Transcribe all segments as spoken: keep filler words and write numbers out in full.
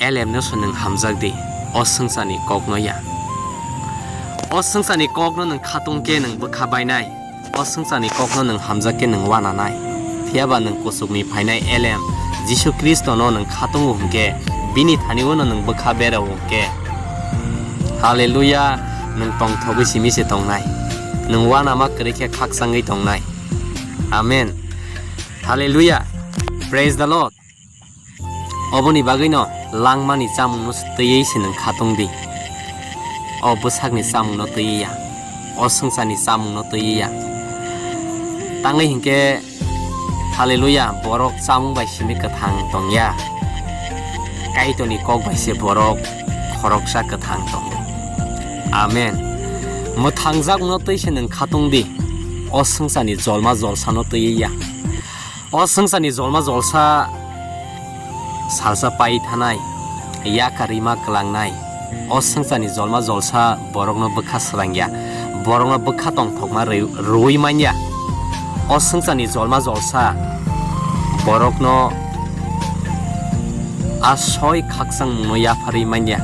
elemno se nwng hamjak di, o swngcharni kokno ya. O swngcharni kokno nwng khatung khe nwng bwkha bainai, o swngcharni kokno nwng hamjak khe nwng uananai. Phiya ba nwng kuchukni phainai elem Jisu Khristono nwng khatungo hwnkhe, bini thani-o'-no nwng bwkha berao hwnkhe, Haleluya, nwng tongthogwi simi se tongnai, nwng uanama kwrwi khe khakchangwi tongnai. Amen. Haleluya. Praise the Lord. Oboni bagwino langmani chamungno twiwi se nwng khatung di. O bwsakni chamungno twiwi ya. O swngcharni chamungno twiwi ya. Tangwi hinkhe, haleluya, borok chamung bai simi kwthang tongya. Kaitorni kok bai se borok khoroksa kwthang tongo. Amen. Mwthangjakno twi se nwng khatung di. O swngcharni jolma jolsano twiwi ya. O swngcharni jolma jolsa salsa pai thanai, yakarima kwlangnai. O swngcharni jolma jolsa borokno bwkha swrangya, borokno bwkha tongthokma rwi-, rwui manya. O swngcharni jolma jolsa borokno a soi khakchangmungno yapharwi manya.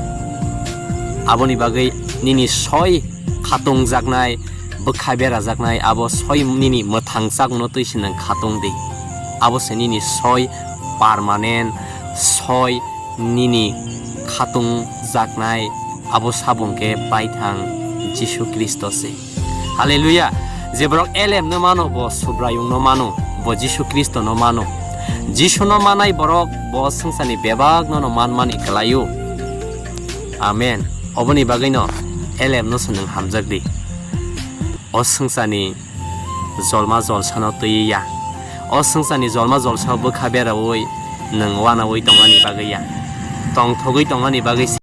Aboni bagwi nini soi khatungjaknai, bwkha berajaknai, abo soi nini mwthangjakno twi se nwng khatung di. Abo se nini soi permanent, soi nini khatungjaknai, abo sabung khe baithang Jisu Khristo se. Haleluya! Je borok elemno mano, bo Subraiyungno mano, bo Jisu Khristono mano. Jisuno manai borok bo swngcharni bebakno no manmani kwlaio. Amen. Oboni bagwino elemno se nwng hamjak di. O swngcharni jolma jolsano twiwi ya. O swngcharni jolma jolsao bwkha beraui nwng uanaui tongmani bagwi ya. Tongthogwi tongmani bagwi